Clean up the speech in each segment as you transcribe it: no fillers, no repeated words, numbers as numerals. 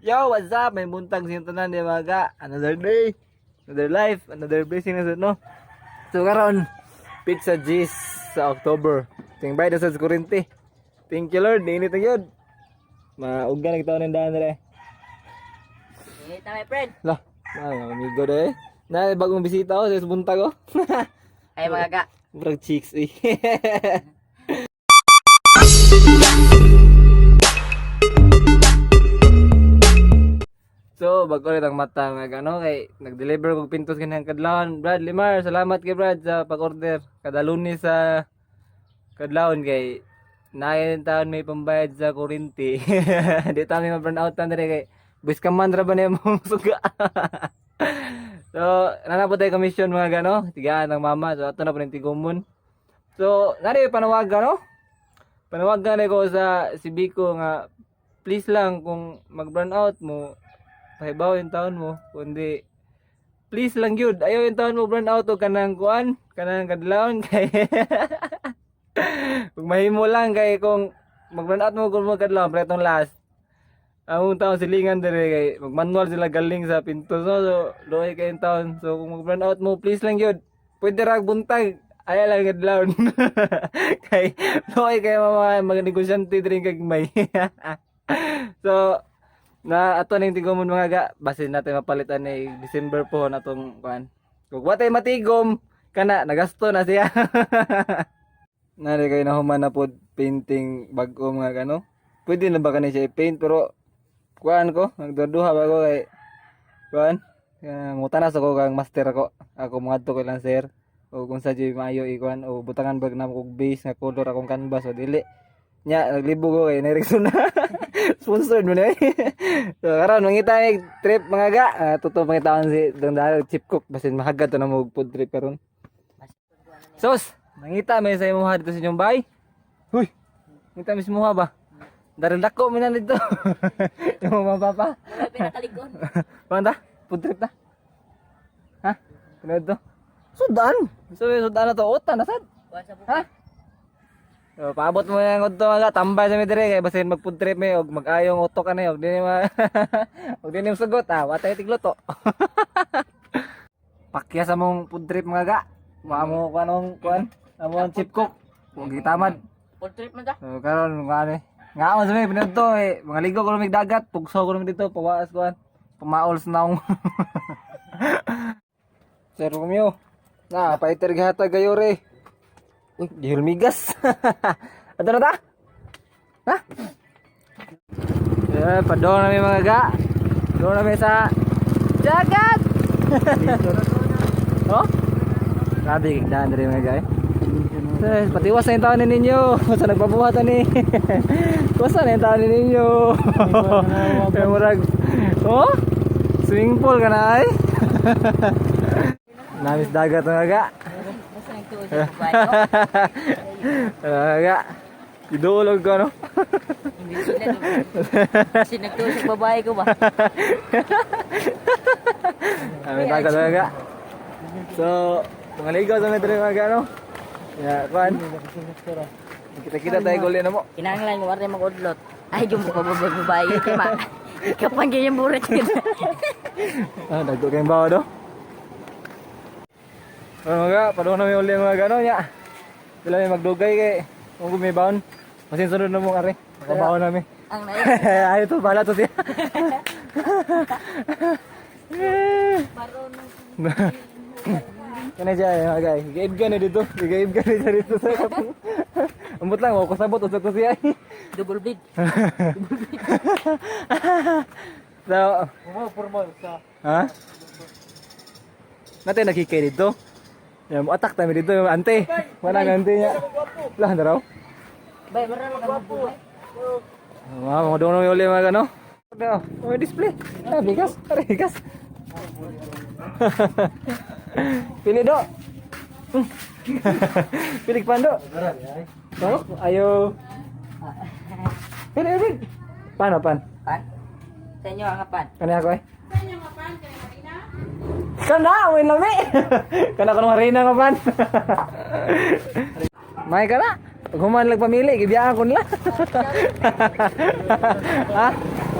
Yo, what's up? May buntag sa tanan di mga. Another day, another life, another blessing na sa no. So karon Pizza G's sa October. Ting bayad sa kurente. Thank you, Lord. Init na yun. Mauga na kita ng daan dire. Init na, my friend. Lah, ah, amigo de. Na bagong bisita oh, sa buntag oh. Ay, mga ga. Murag chicks eh. So, bago ulit ang mata mag ano kay nag-deliver kog pintos kanang kadlawon. Brad Limar, salamat kay Brad sa pag-order. Kada Lunes sa kadlawon kay naay taon may pambayad sa kuryente. Di ta may ma-burn out tan dire kay buwis ka man ra ba niya mo suga. So, nana po tayo commission mga gano, tigaan ng mama. So, ato na po ng tigumon. So, nari panawagan no? Panawagan na ko sa si Biko nga please lang kung mag-burn out mo, pahibaw yung taon mo, kundi please lang yun. Ayaw yung taon mo burn out o kanang kuan, kanang kadlawon kay kung mahimo lang kay kung mag-burn out mo kung magkadlawon pero itong last ang taon silingan dire kay magmanual sila galing sa pinto, so, so luoy kay taon. So kung mag-burn out mo, please lang yun, pwede ra buntag, ayaw lang kadlawon kay luoy kay mga mga negosyante dire kagmay. So na ato ning tigomon mga ga, basin natin mapalitan ni December po na tong kuan. Kung watay matigom kana nagasto na siya. Nari kay nahuman na pod painting bag-o mga gano. Pwede na ba kani siya i-paint, pero kuan ko nagduduha ba ko kay kuan mutanas ako kang master ako ako mangadto ko lang sir o kung sa jud maayo ikuan o butangan bag na kog base nga color akong canvas o dili nya naglibo ko kay Erickson na sponsored mo na eh. So karon mangita mig trip mga ga. Ah, totoo pangitaan si dang dahil chip cook basin mahagad to na mo og food trip karon. Sos, nangita may sa imuha dito sa inyong bay. Huy, ngita mi sa imuha ba? Daril dako mi na dito. Yung mga papa. May pinakaligon. Panda, food trip na. Ha? Pinod to? Sudan. So, sudan na to. Utan na sad. Kuha sa buka. Ha? So, paabot mo yung udto mga tambay sa mi dire kay basin mag food trip mi og mag-ayong utok ani og dili ma og dili sugot ah, wa tay tigluto. Pakya sa mong food trip mga ga. Mamo ko anong kuan? Amo ang chip cook. Kung gitamad. Full trip man ta. So karon nga ani. Ngaon sa mi pinadto eh mga ligo ko mig dagat, pugso ko dito, pawaas kuan. Pamaol sa naong. Sir Romeo. Na, fighter gihatag kayo re. Uy, gihulmigas. Ato na ta? Ha? Eh, padong na mi mga ga. Doon na mi sa dagat. Oh? Grabe kigdaan diri mga ga. Eh. Eh, patiwas na yung taon ninyo. Sa nagpabuhat ni. Tiwasan na yung taon ninyo. Kaya murag, oh? Swimming pool ka na ay. Namis dagat mga ga. Basta nagtuo sa babae ko. Mga ga. Idulog ko no. Hindi sila to. Kasi nagtuo sa babae ko ba? Namis dagat mga ga. So, mga ligaw sa metro mga ga no. Ya, kuan. Kita-kita tayo guli na mo. Kinahanglan mo wala mag-udlot. Ay, yung babae babae kay ma. Ikaw pang ganyan buret kita. Ah, dagko kayong bawa do. Ano mga, padoon na may uli mga gano'n niya. Sila may magdugay kay kung may baon. Masin sunod na mong are. Makabaon nami. Ang nai. Ay, ito, bala to siya. Marunong. Kana siya, eh, mga guy. Gaib ka na dito. Gaib ka na siya dito sa kapong. Ambot lang, wako sabot, usok ko siya. Double bleed. So, Formal sa ha? Natin nakikay dito. Yan, mo attack tayo dito, yung ante. Wala ang ante niya. Lah, na raw. Bay, marunong ka magbuhay. Mga mga doon na uli mga ano. No, may display. Ah, bigas. Are, bigas. Pili do. Pili pando. Oh, ayo. Pili, pili. Paano, pan? Pan? Sa inyo ang pan. Kani ako eh. Kana, win lami. Kana ko ng harina nga pan. May kana. Pag human lang pamili, gibiyaan ko nila. Ha?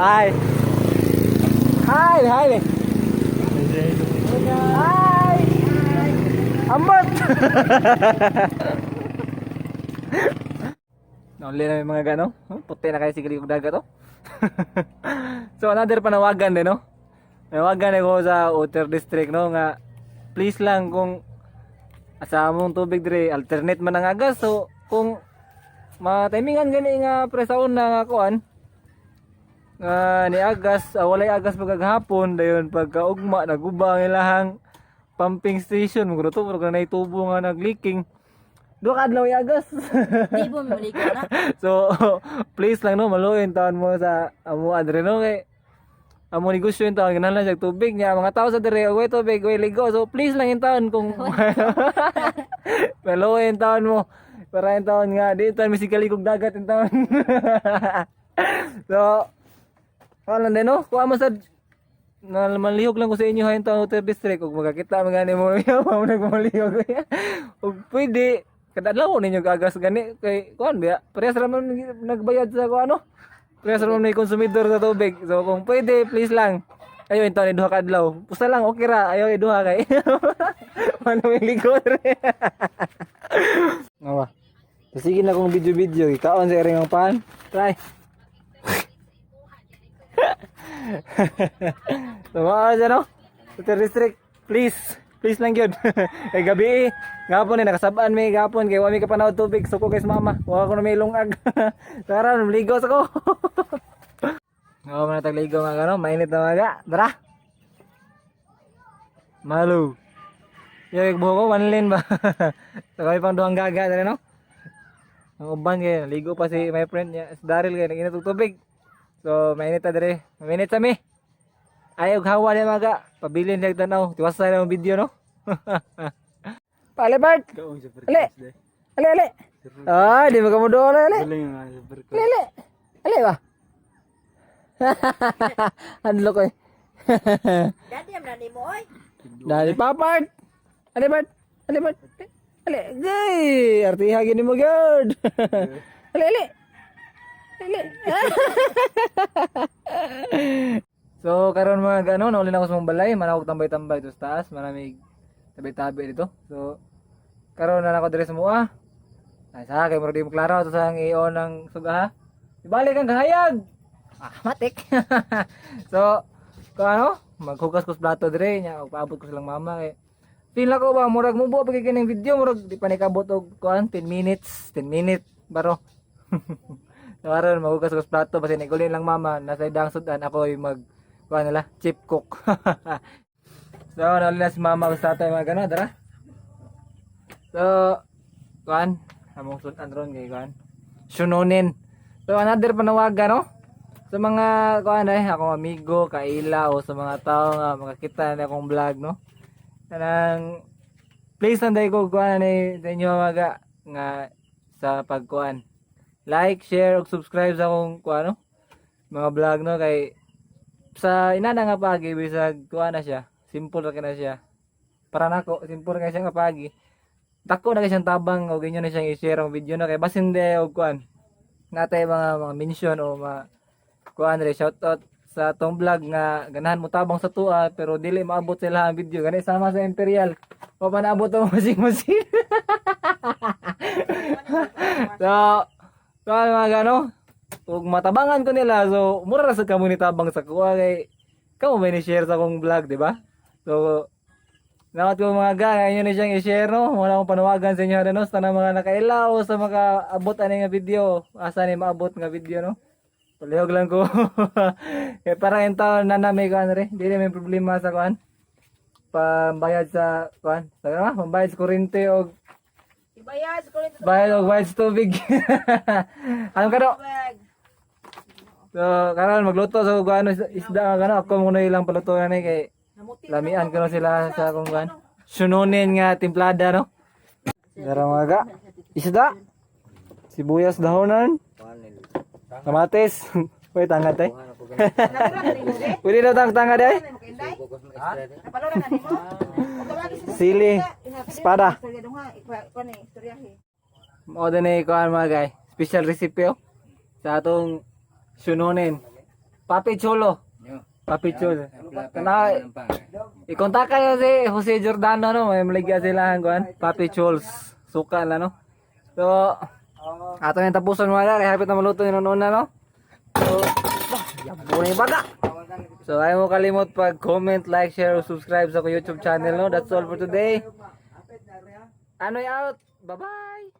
Hi. Hi, hi. Hi. Ambot. Nauli na yung mga gano. Huh? Puti na kayo siguro yung dagat, oh. So another panawagan din, no? Panawagan ko sa Outer District, no, nga please lang kung sa among tubig dire alternate man ang agas, so kung matimingan gani nga presaon na nga kuan nga ni agas, walay agas pagkagahapon, dayon pagkaugma naguba ang ilahang pumping station, mugro to murag na tubo nga nagleaking, duha ka adlaw agas. Di mo maligo na. So please lang, no, maluin taon mo sa amo adre, no, kay amo negosyo yung taon ganahan lang siya tubig niya, mga tao sa dire way tubig, way ligo. So please lang yung taon kung maluin taon mo para yung taon nga di taon misikali kog dagat yung taon. So wala din, no, kuha mo sa na malihog lang ko sa inyo ha, yung taon Hotel District ug magakita man gani mo mao nagmalihog ug pwede kada adlaw ninyo gagas gani kay kuan biya, parehas ra man nagbayad sa kuan, no, parehas ra man may konsumidor sa tubig. So kung pwede, please lang, ayo yung taon duha ka adlaw, usa lang okay ra, ayo duha kay wala may ligo re. Ngawa. Sige na kung video-video, ikaon sa iring ang pan. Try. Tumawa siya, no? Hotel District, please. Please lang yun. Eh, gabi eh. Gapon eh, nakasabaan may gapon. Kaya wami ka panawad tubig. Suko kay sa mama. Wala ko na may lungag. Tara, ligo sa ko. Oo, mga tagligo mga gano. Mainit na mga. Tara. Malo. Yung buho ko, one lane ba? So, kami pang duhang gaga. Tara, no? Ang uban kayo, naligo pa si my friend niya, si Daryl kayo, nag-inat og tubig. So, mainit ta dire. Mainit sa mi. Ay, og hawa niya maga. Pabilin siya tanaw. Tiwasay na ang video, no? Pale, Bart! Ale! Ale, ale! Ay, di mo ka mo doon, ale! Ale, ale! Ale ba? Handlo ko eh. Dadi am na nimo oy. Dali pa, Bart! Ale, Bart! Ale, Bart! Ale! Gay! Artiha gini mo, gyud! Ale, ale! Ale! So, karon mga gano, nauli na ako sa mong balay, manawag tambay-tambay dito sa taas, maraming tabi-tabi dito. So, karon na ako dire sa mua. Ay, sa kay murag di mo klaro ato sa ang i-on ng suga ha. Ibalik ang kahayag. Ah, matik. So, kung ano, maghugas ko sa plato dire nya og paabot ko silang mama kay feel ako ba murag mubuo pa kay kining video, murag di pa ni kabot og kuan 10 minutes, 10 minute baro. So karon maghugas ko sa plato basin igulin lang mama nasa idang sudan, ako ay mag kuan nila chip cook. So nauli na si mama sa tatay mga gano, tara. So kuan among sudan ron kay kuan sununin. So another panawagan, no, sa mga kuan ay akong amigo, kaila o sa mga tao nga makakita na akong vlog, no. Kanang please lang dahil ko kuan ni sa inyo mga nga sa pagkuan. Like, share ug subscribe sa akong kuan, no, mga vlog, no, kay sa inana nga pagi bisag kuan na siya. Simple ra kay na siya. Para nako, simple ra kay siya nga pagi. Dako na kay siyang tabang og inyo na siyang i-share ang video na kay basin di og kuan. Natay mga mention o mga kuan re shoutout sa atong vlog nga ganahan mo tabang sa tua pero dili maabot sila ang video gani sama sa Imperial wa pa naabot ang washing machine. So kuan mga gano ug matabangan ko nila, so mura ra sa kamo ni tabang sa kuha kay kamo may ni share sa akong vlog, di ba? So nawat ko mga ga, inyo na siyang i-share, no? Wala akong panawagan sa inyo, no? Sa tanang mga nakaila o sa makaabot ani nga video. Asa ni maabot nga video, no? Palihog lang ko. Eh, para yung taon na na may kuan re. Hindi na may problema sa kuan. Pambayad sa kuan. Sa ano ba? Pambayad sa kuryente o Ibayad sa kuryente. bayad o bayad sa tubig. Anong karo? So, karon magluto sa kuan isda nga gano. Ako muna ilang paluto na ni kay lamian ko na sila sa akong kuan. Sununin nga timplada, no? Dara mga ga. Isda. Sibuyas dahonan. Kamatis. Wait, tanga tay. Pwede daw tang tanga day. Sili. Espada. Mao din eh kuan, mga guy. Special recipe oh. Sa atong sununin. Papi Cholo. Papi Cholo. Kana i-contact kayo si Jose Giordano, no, may maligya sila ang kuan. Papi Chols. Suka lang, no. So ato yung tapuson, mga guy. Hapit na maluto yung una, no. So, bah, yabo na yung baga. So, ayaw mo kalimot pag comment, like, share, o subscribe sa akong YouTube channel, no. That's all for today. Anoy out. Bye-bye.